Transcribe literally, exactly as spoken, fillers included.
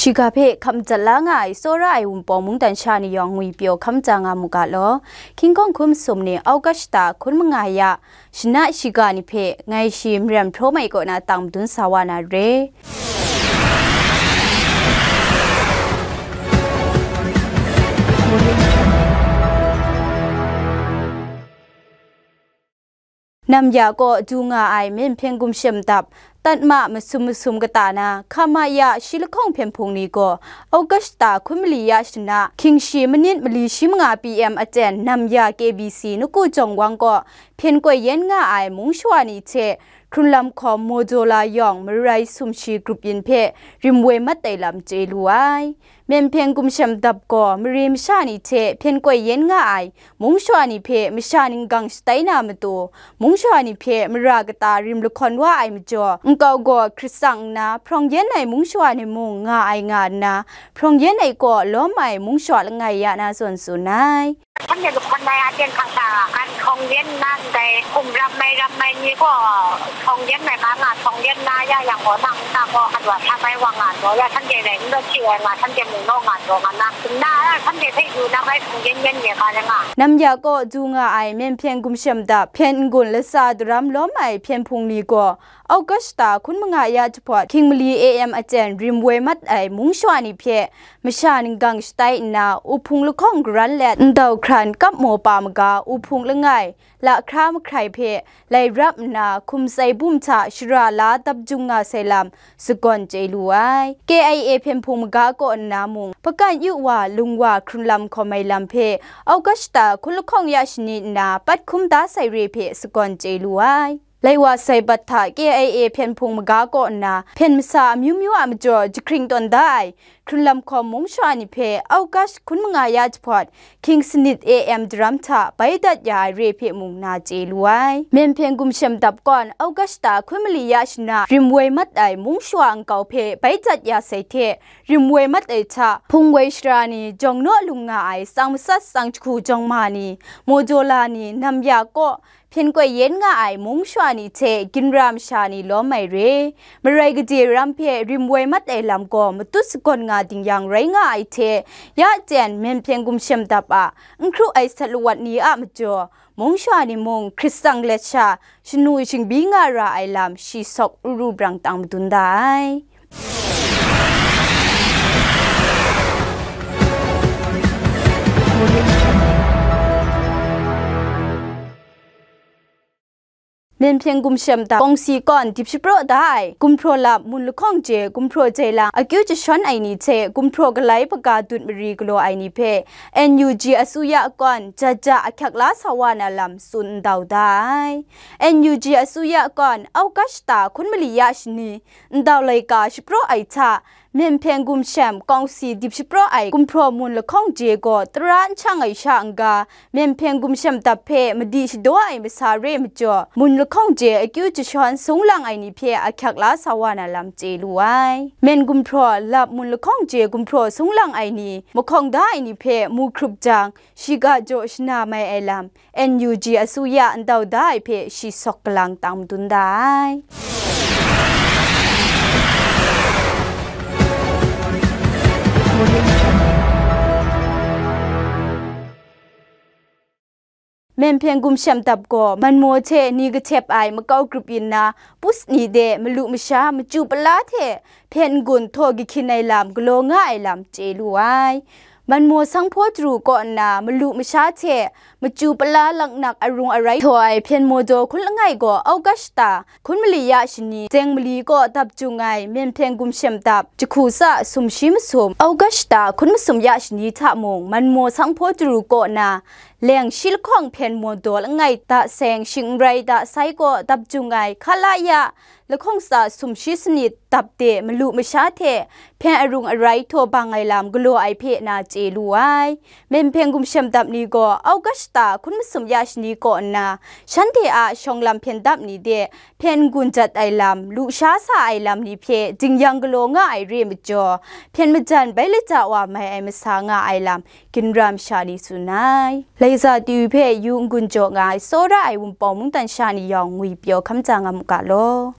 Shiga hpe hkap madat la nga ai tsawra ai Wunpawng mungdan sha ni yawng ngwipyaw hkap maja nga mu ga law. Hkying hkawng hkun masum ni August shata hkun manga ya shana shiga ni hpe ngai shi Maren Hpraw Mai kaw na tang madun sa wa na re. Namya kaw du nga ai Myen Hpyen Gumshem Dap, Tatma masum masum kata na, Hkamaya shi lahkawng hpyen hpung ni gaw, August shata hkun mali ya shana, hkying shi manit mali shi manga P M aten Namya K B C Naku Jawng Wang kaw hpyen koi yen nga ai mung shawa ni hte, hkrunlam hkawm Mojola yawng marai sumshi grup yin hpe rim woi mat ai lam chye lu ai. Myen Hpyen Gumshem Dap gaw mare masha ni hte hpyen koi yen nga ai mung shawa ni hpe masha ninggang shatai na matu, mung shawa ni hpe mara kata rim lahkawn wa ai majaw, nkau gaw hkrit tsang nna, hprawng yen ai mung shawa ni mung nga ai nga nna, hprawng yen ai kaw lawm ai mung shawa langai ya na zawn tsun ai. ท่านจะบุคคลในอาเซียนต่างๆ การครองเย็นนั้นได้กลุ่มรับไม่รับไม่นี้ก็ครองเย็นในการงานครองเย็นนายาอย่างหัวหน้าตาก็ขัดว่าทำไมว่างงานตัว และท่านจะแรงเลือดเชื่อมา ท่านจะหมุนนอกงานตัวกันนะ ถึงหน้าท่านจะให้อยู่นะ ให้ครองเย็นเย็นเดียวกันนะ Namya kaw du nga ai Myen Hpyen Gumshem Dap hpyen n-gun latsa daram lawm ai hpyen hpung ni gaw, August shata hkun manga ya jahpawt hkying mali A M aten rim woi mat ai mung shawa ni hpe masha ninggang shatai nna, uhpung lahkawng garan let ndau hkran kap maw pa maga uhpung langai lahkra mahkrai hpe lai rap nna, hkum tsai bum hta shara la dap jung nga sai lam sagawn chye lu ai. K I A hpyen hpung maga kaw nna mung, Pakan yu wa lung wa hkrunlam hkawm ai lam hpe August shata hkun lahkawng ya shani nna pat hkum da sai re hpe sagawn chye lu ai. Lai wa sai bat hta K I A hpyen hpung maga kaw nna hpyen masa amyu myu a majaw jahkring tawn da ai hkrunlam hkawm mung shawa ni hpe August hkun manga ya jahpawt hkying sanit A M daram hta bai dat ya ai re hpe mung na chye lu ai. Myen Hpyen Gumshem Dap kawn August shata hkun mali ya shana rim woi mat ai mung shawa nkau hpe bai dat ya sai hte rim woi mat ai hta, hpung woi shara ni, jawng naw lung nga ai tsang masat tsang jahku jawng ma ni, Mojola ni, Namya kaw hpyen koi yen nga ai mung shawa ni hte ginra masha ni lawm ai re, marai gade ram hpe rim woi mat ai lam gaw matut sagawn nga ding yang rai nga ai hte, ya jen Myen Hpyen Gumshem Dap a n hkru ai sat lawat ni a majaw, mung shawa ni mung hkrit tsang let sha shanu shingbyi nga ra ai lam shi sawk ru ru brang tang madun da ai. Myen Hpyen Gumshem Dap kawngsi kawn dip shapraw da ai gumhpraw lap mun lahkawng je gumhpraw jailang akyu jashawn ai ni hte gumhpraw galai hpaga dut mari galaw ai ni hpe N U G asuya kawn jat ja ahkyak la sa wa na lam tsun ndau da ai. N U G asuya kawn August shata hkun mali ya shani ndau laika shapraw ai hta, Myen Hpyen Gumshem kawngsi dip shapraw ai gumhpraw mun lahkawng je gaw tara n shang ai sha n-ga, Myen Hpyen Gumshem Dap hpe madi shadaw ai masa re majaw, mun lahkawng je akyu jashawn sung lang ai ni hpe ahkyak la sa wa na lam chye lu ai. Myen gumhpraw lap mun lahkawng je gumhpraw sung lang ai ni, mahkawng da ai ni hpe mu hkrup jang, shiga jaw shana mai ai lam, N U G asuya ndau da ai hpe shi sawk galang tang madun da ai. Myen Hpyen Gumshem Dap gaw manmaw hte ni kahtep ai makau grup yin na, pus ni de malu masha, machyu pala hte hpyen n-gun htaw kahkyin ai lam galaw nga ai lam chye lu ai. Manmaw Sanghpaw Daru kaw nna malu masha hte machyu pala laknak arung arai htaw ai hpyen maw daw hkun langai gaw August shata hkun mali ya shani, Zeng mali kaw dap jung ai Myen Hpyen Gumshem Dap, jahku tsa sumshi masum, August shata hkun masum ya shani hta mung, Manmaw Sanghpaw Daru kaw nna leng shi lahkawng hpyen maw daw langai da seng shing n rai da sai kaw dap jung ai hkala ya lahkawng tsa sumshi sanit dap de malu masha hte hpyen arung arai htaw bang ai lam galaw ai hpe na chye lu ai. Myen Hpyen Gumshem Dap ni gaw August shata hkun masum ya shani kaw nna, shanhte a shawng lam hpyen dap ni de hpyen n-gun jat ai lam, lusha sa ai lam ni hpe dingyang galaw nga ai re majaw, hpyen majan bai lata wa mai ai masa nga ai lam, ginra masha ni tsun ai. Laiza T V hpe yu n-gun jaw nga ai, tsawra ai Wunpawng mungdan sha ni yawng ngwipyaw hkam ja nga mu ga law.